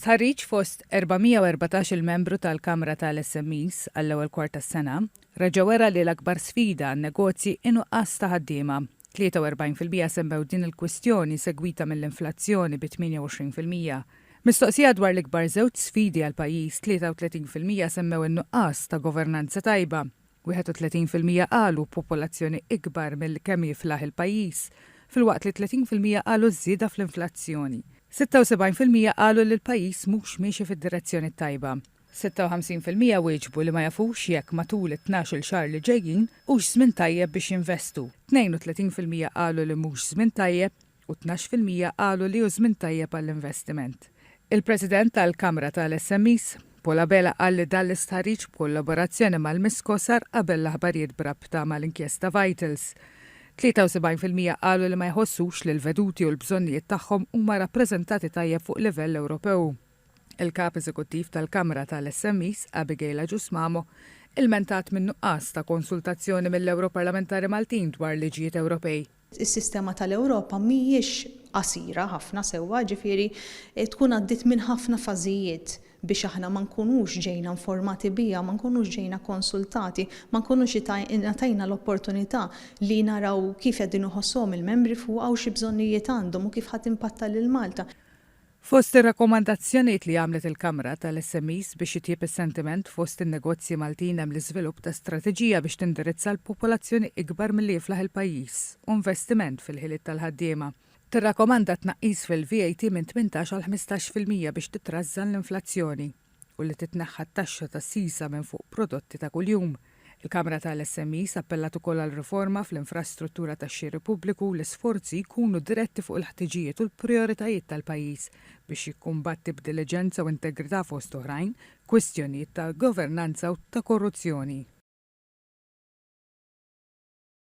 Stħarriġ fost 414-il membru tal-Kamra tal-SMEs għall-ewwel kwart tas-sena reġa' wera li l-akbar sfida għan-negozji hi nuqqas ta' ħaddiema. 43% semmew din il-kwistjoni segwita mill-inflazzjoni bi 28%. Mistoqsija dwar l-ikbar żewġ sfidi għall-pajjiż, 33% semmew in-nuqqas ta' governanza tajba. 31% qalu popolazzjoni ikbar mill kemm jiflaħ il-pajjiż, filwaqt li 30% qalu ż-żieda fl-inflazzjoni. 76% qalu li l-pajjiż mhux miexi fid-direzzjoni t-tajba. 56% wieġbu li ma jafux jekk matul it-tnax-il xahar li ġejjin hux żmien tajjeb biex jinvestu. 32% qalu li mhux żmien tajjeb u 12% qalu li hu żmien tajjeb għall-investiment. Il-President tal-Kamra tal-SMEs, Paul Abela qal li dan l-istħarriġ b'kollaborazzjoni mal-MISCO sar qabel l-aħbarijiet b'rabta mal-inkjesta Vitals. 73% qalu li ma jħossux li l-veduti u l-bżonnijiet tagħhom huma rappreżentati tajjeb fuq livell Ewropew. Il-Kap Eżekuttiv tal-Kamra tal-SMEs, Abigail Agius Mamo, ilmentat min-nuqqas ta' konsultazzjoni mill-Ewroparlamentari Maltin dwar liġijiet Ewropej. Is-sistema tal-Ewropa mhijiex qasira ħafna sewwa, ġifieri tkun għaddiet minn ħafna fażijiet biex aħna ma nkunux ġejna informati biha, ma nkunux ġejna konsultati, ma nkunux ingħatajna l-opportunità li naraw kif qegħdin iħossuhom il-membri fuqha u xi bżonnijiet għandhom u kif ħa timpatta lil Malta. Fost ir-rakkomandazzjonijiet li għamlet il-Kamra tal-SMEs biex jitjieb is-sentiment fost in-negozji Maltin hemm l-iżvilupp ta' strateġija biex tindirizza l-popolazzjoni ikbar milli jiflaħ il-pajjiż u investiment fil-ħiliet tal-ħaddiema. Tirrakkomanda tnaqqis fil-VAT minn 18 għal 15% biex titrażżan l-inflazzjoni. u li titneħħa t-taxxa tas-sisa minn fuq prodotti ta' kuljum. Il-Kamra tal-SMEs appellat ukoll għal riforma fl-infrastruttura tax-xiri pubbliku u l-isforzi jkunu diretti fuq il-ħtiġijiet u l-prijoritajiet tal-pajjiż biex jikkumbatti b'diliġenza u integrità fost oħrajn kwistjonijiet ta' governanza u ta' korruzzjoni.